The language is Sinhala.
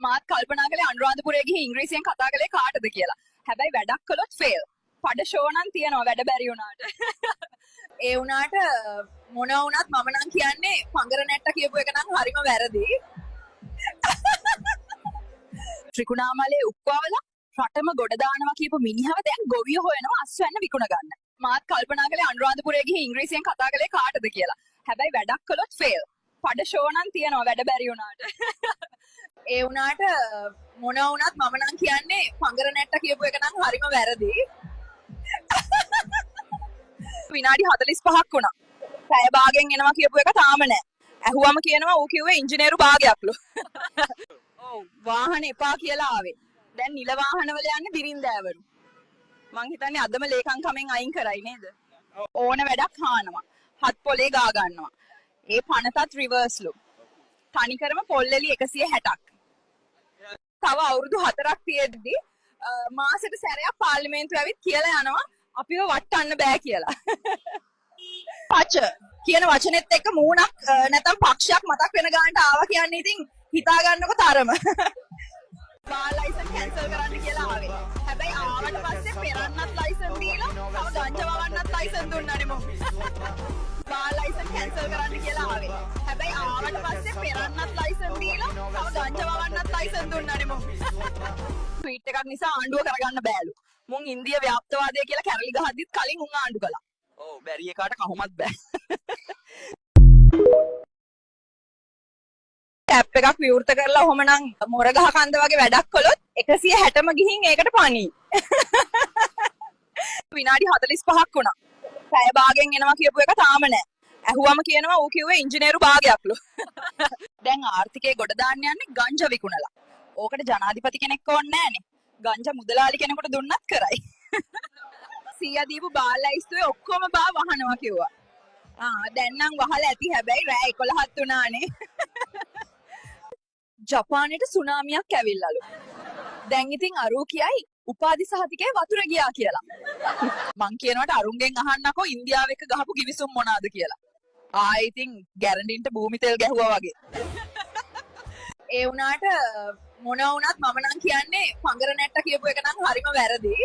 මාත් කල්පනා කළේ අනුරාධපුරයේ ගිහින් ඉංග්‍රීසියෙන් කතා කළේ කාටද කියලා. හැබැයි වැඩක් කළොත් ෆේල්. පඩ ෂෝ නම් තියනවා වැඩ බැරි වුණාට. ඒ වුණාට මොනවා වුණත් මම නම් කියන්නේ පඟර නැට්ට කියපු එක නම් හරිම වැරදි. ත්‍රිකුණාමලයේ උක්කවල රටම ගොඩ දානවා කියපු මිනිහව දැන් ගොවිය හොයනවා අස්වැන්න විකුණ ගන්න. මාත් කල්පනා කළේ අනුරාධපුරයේ ගිහින් ඉංග්‍රීසියෙන් කතා කළේ කාටද කියලා. හැබැයි වැඩක් කළොත් ෆේල්. පඩ ෂෝ නම් තියනවා වැඩ බැරි වුණාට. ඒ වුණාට මොනවා වුණත් මම නම් කියන්නේ පඟර නැට්ට කියපු එක නම් හරිම වැරදි. විනාඩි 45ක් වුණා. පැය භාගෙන් එනවා කියපු එක තාම නෑ. ඇහුවම කියනවා ඌ කිව්වේ ඉංජිනේරු භාගයක්ලු. ඔව්, වාහන එපා කියලා ආවේ. දැන් නිල වාහනවල යන්නේ බිරින්දෑවරු. මං හිතන්නේ අදම ලේකම්කමෙන් අයින් කරයි නේද? ඕන වැඩක් හානවා. හත් පොලේ ගා ගන්නවා. ඒ පනතත් රිවර්ස්ලු. තනිකරම පොල්ලෙලි 160ක්. තව අවුරුදු 4ක් තියෙද්දි මාසෙට සැරයක් පාර්ලිමේන්තුව ඇවිත් කියලා යනවා අපිව වට්ටන්න බෑ කියලා. පච කියන වචනෙත් එක්ක මූණක් නැත්නම් පක්ෂයක් මතක් වෙන ගානට ආවා කියන්නේ ඉතින් හිතා ගන්නකො තරම. බාර් ලයිසන් කැන්සල් කරන්න කියලා ආවේ. හැබැයි ආවට පස්සේ පෙරන්නත් ලයිසන් දීලා තව ගංජා වවන්නත් ලයිසන් දුන්නානේ මො. බාර් ලයිසන් කැන්සල් කරන්න කියලා ආවේ. හැබැයි ආවට පස්සේ පෙරන්නත් ලයිසන් දීලා තව ගංජා වවන්නත් ලයිසන් දුන්නානේ මො. ට්වීට් එකක් නිසා ආණ්ඩුව කරගන්න බෑලු. මුන් ඉන්දිය ව්‍යාප්තවාදය කියලා කැරලි ගහද්දිත් කලින් උන් ආණ්ඩු කළා. ඔව්, බැරි එකාට කොහොමත් බෑ. ටැප් එකක් විවෘත කරලා ඔහොමනම් මොරගහ කන්ද වගේ වැඩක් කළොත් 160ම ගිහින් ඒකට පණී. විනාඩි 45ක් වුණා. පැය භාගෙන් එනවා කියපු එක තාම නෑ. ඇහුවම කියනවා ඌ කිව්වේ ඉංජිනේරු භාගයක්ලු. දැන් ආර්ථිකය ගොඩ දාන්න යන්නේ ගංජා විකුණලා. ඕකට ජනාධිපති කෙනෙක් ඕනේ නෑනේ. ගංජා මුදලාලි කෙනෙකුට දුන්නත් කරයි. සීයා දීපු බාල් ලැයිස්තුවේ ඔක්කොම බා වහනවා කිව්වා. ආ, දැන් නම් වහලා ඇති, හැබැයි රෑ 11ත් වුණානේ. ජපානයට සුනාමියක් ඇවිල්ලාලු. දැන් ඉතින් අරූ කියයි උපාධි සහතිකේ වතුර ගියා කියලා. මං කියනවට අරුන්ගෙන් අහන්නකෝ ඉන්දියාව එක්ක ගහපු ගිවිසුම් මොනවාද කියලා. ආයෙ ඉතින් ගැරන්ඩින්ට භූමි තෙල් ගැහුවා වගේ. ඒ වුණාට මොනවා වුණත් මම නම් කියන්නේ පඟර නැට්ට කියපු එක නම් හරිම වැරදි.